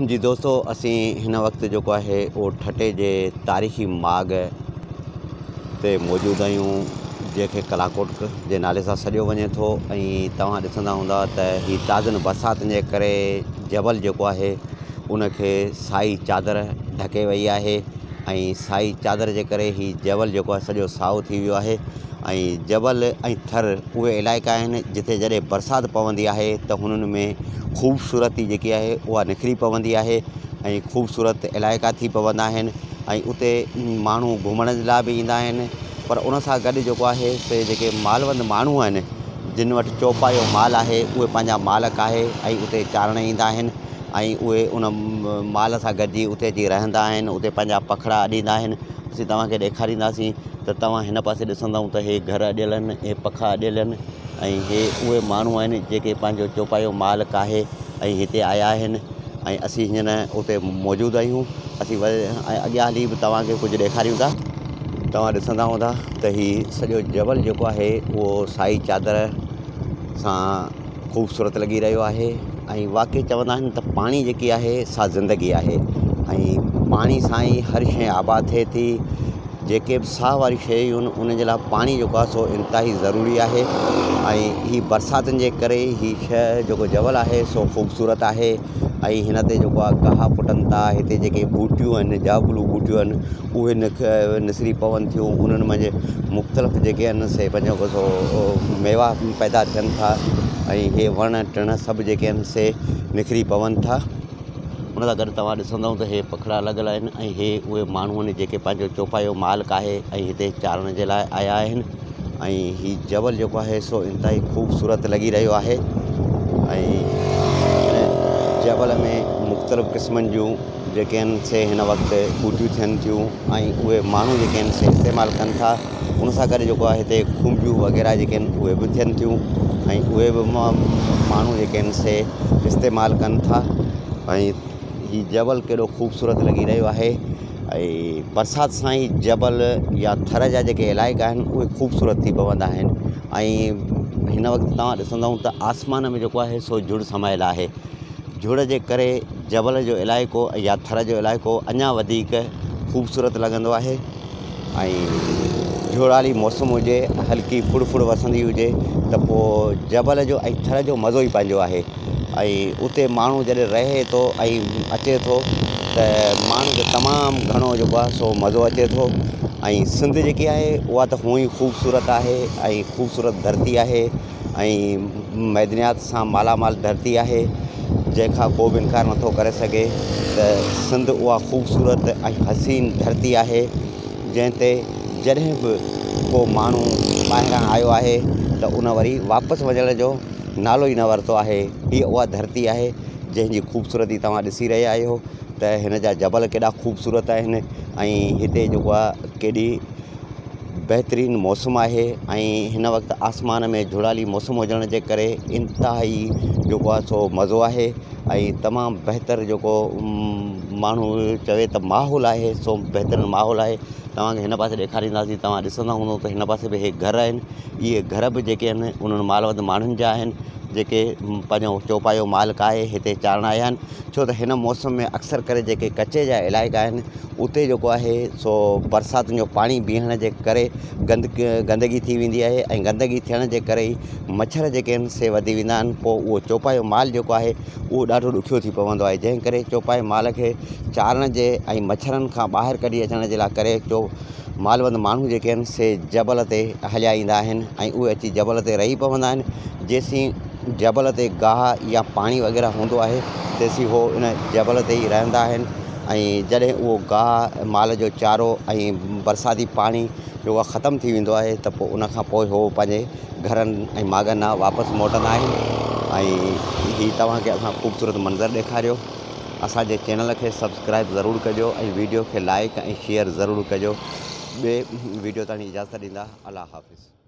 جي دوستو اسين هن وقت جيڪو آهي اهو ٺٽي جي تاريخي ماڳ تي موجود آهيون جنهن کي ڪلاڪوٽ جي نالي سان سڏيو وڃي ٿو ۽ توهان ڏسندا هوندا ته هي تازن برساتن جي ڪري جبل جيڪو آهي ان کي سائي چادر ڍڪي وئي آهي ۽ سائي چادر جي ڪري هي جبل جيڪو آهي سڄو سائو ٿي ويو آهي ۽ جبل ۽ ٿر اهي علائقا آهن جتي جڏهن برسات پوندي آهي ته هنن ۾ خوبصورتي جيڪي آهي اها نکري پوندي آهي ۽ خوبصورت علائقا ٿي پوندا آهن ۽ اتي ماڻهو گهمڻ جي لاء به ايندا آهن پر ان سان گڏ جيڪو آهي سي جيڪي مالوند ماڻهو آهن جن وٽ چوپايو مال آهي اهي پنهنجا مال ڪاهي ۽ اتي چارڻ ايندا آهن ۽ اهي ان مال سان گڏجي اتي اچي رهندا آهن اتي پنهنجا پکڙا اڏيندا آهن اسين توهان کي ڏيکارينداسين ته توهان هن پاسي ڏسندؤ ته هي گهر اڏيل آهن هي پکا اڏيل آهن ۽ هي اهي ماڻهو آهن جيڪي پنهنجو چوپايو مال ڪاهي ۽ هتي آيا آهن ۽ اسين هينئر اتي موجود آهيون اسين اڳيان هلي به توهان کي ڪجهه ڏيکاريون ٿا توهان ڏسندا هوندا ته هي سڄو جبل جيڪو آهي اهو سائي چادر سان خوبصورت لڳي رهيو آهي ۽ واقعي چوندا آهن ته پاڻي جيڪي آهي سا زندگي آهي ۽ پاڻي سان ئي هر شيء آباد ٿئي ٿي جيڪي به ساهه واري شيون آهن ان جي لاء پاڻي جيڪو آهي سو انتهائي ضروري آهي ۽ هي برساتن جي ڪري هي شيء جيڪو جبل آهي سو خوبصورت آهي ۽ هن تي جيڪو آهي گاهه ڦٽن ٿا هتي جيڪي ٻوٽيون آهن جابلو ٻوٽيون آهن اهي نسري پون ٿيون انهن منجهه مختلف جيڪي آهن سي پنهنجو سو ميوا پيدا ٿين ٿا ۽ هي وڻ ٽڻ سڀ جيڪي آهن سي نکري پون ٿا ان سان گڏ توهان ڏسندؤ ته هي پکڙا لڳل آهن ۽ هي اهي ماڻهو آهن جيڪي پنهنجو چوپايو مال ڪاهي ۽ هتي چارڻ جي لاء آيا آهن ۽ هي جبل جيڪو آهي سو انتهائي خوبصورت لڳي رهيو آهي ۽ هن جبل ۾ مختلف قسمن جون جيڪي آهن سي هن وقت ٻوٽيون ٿين ٿيون ۽ اهي ماڻهو جيڪي آهن سي استعمال ڪن ٿا ان سان گڏ جيڪو آهي هتي کنڀيون وغيره جيڪي آهن اهي به ٿين ٿيون ۽ اهي به ماڻهو جيڪي آهن سي استعمال ڪن ٿا ۽ هي جبل ڪيڏو خوبصورت لڳي رهيو آهي ۽ برسات سان ئي جبل يا ٿر جا جيڪي علائقا آهن اهي خوبصورت ٿي پوندا آهن ۽ هن وقت توهان ڏسندؤ ته آسمان ۾ جيڪو آهي سو جهڙ سمايل آهي جهڙ جي ڪري جبل جو علائقو يا ٿر جو علائقو اڃا وڌيڪ خوبصورت لڳندو آهي ۽ جهڙالي موسم هجي هلڪي ڦڙ ڦڙ وسندي هجي ته پوء جبل جو ۽ ٿر جو مزو ئي پنهنجو آهي ۽ اتي ماڻهو جڏهن رهي ٿو ۽ اچي ٿو ته ماڻهو کي تمام گهڻو جيڪو آهي سو مزو اچي ٿو ۽ سنڌ جيڪي آهي اها ته هونئن ئي خوبصورت آهي ۽ خوبصورت ڌرتي آهي ۽ معدنيات سان مالا مال ڌرتي آهي جنهن کان ڪو به انڪار نٿو ڪري سگهي ته سنڌ اها خوبصورت ۽ حسين ڌرتي آهي جنهن تي جڏهن به ڪو ماڻهو ٻاهران آيو آهي ته ان وري واپس وڃڻ جو نالو ئي نه ورتو آهي. هيء اها ڌرتي آهي، جنهن جي خوبصورتي توهان ڏسي رهيا آهيو ته هن جا جبل ڪيڏا خوبصورت آهن ۽ هتي جيڪو آهي ڪيڏي بهترين موسم آهي ۽ هن وقت آسمان ۾ جهڙالي موسم هجڻ جي ڪري انتهائي جيڪو آهي سو مزو آهي ۽ تمام بهتر جيڪو ماڻهو چوي ته ماحول آهي سو بهترين ماحول آهي توهان کي هن پاسي ڏيکارينداسين توهان ڏسندا هوندو ته هن پاسي به هي گهر آهن اهي گهر به جيڪي آهن انهن مالوند ماڻهن جا آهن جيڪي پنهنجو چوپايو مال ڪاهي هتي چارڻ آيا آهن ڇو ته هن موسم ۾ اڪثر ڪري جيڪي ڪچي جا علائقا آهن اتي جيڪو آهي سو برساتن جو پاڻي بيهڻ جي ڪري گند گندگي ٿي ويندي آهي ۽ گندگي ٿيڻ جي ڪري ئي مڇر جيڪي آهن سي وڌي ويندا آهن پوء اهو چوپايو مال جيڪو آهي اهو ڏاڍو ڏکيو ٿي پوندو آهي جنهن ڪري چوپائي مال کي چارڻ جي ۽ مڇرن کان ٻاهر ڪڍي اچڻ جي لاء ڪري چو مالوند ماڻهو جيڪي آهن سي جبل تي هليا ايندا آهن ۽ اهي اچي جبل تي رهي پوندا آهن جيسين جبل تي گاهه يا پاڻي وغيره هوندو آهي تيسين هو ان جبل تي ئي رهندا آهن ۽ جڏهن اهو گاهه مال جو چارو ۽ برساتي پاڻي جيڪو آهي ختم ٿي ويندو آهي ته پوء ان کان پوء هو پنهنجي گهرن ۽ ماڳن ڏانهن واپس موٽندا آهن ۽ هي توهان کي اسان خوبصورت منظر ڏيکاريو. اسان جي چينل کي سبسڪرائب ضرور ڪجو ۽ ويڊيو کي لائڪ ۽ شيئر ضرور ڪجو ٻي ويڊيو تائين اجازت ڏيندا الله حافظ.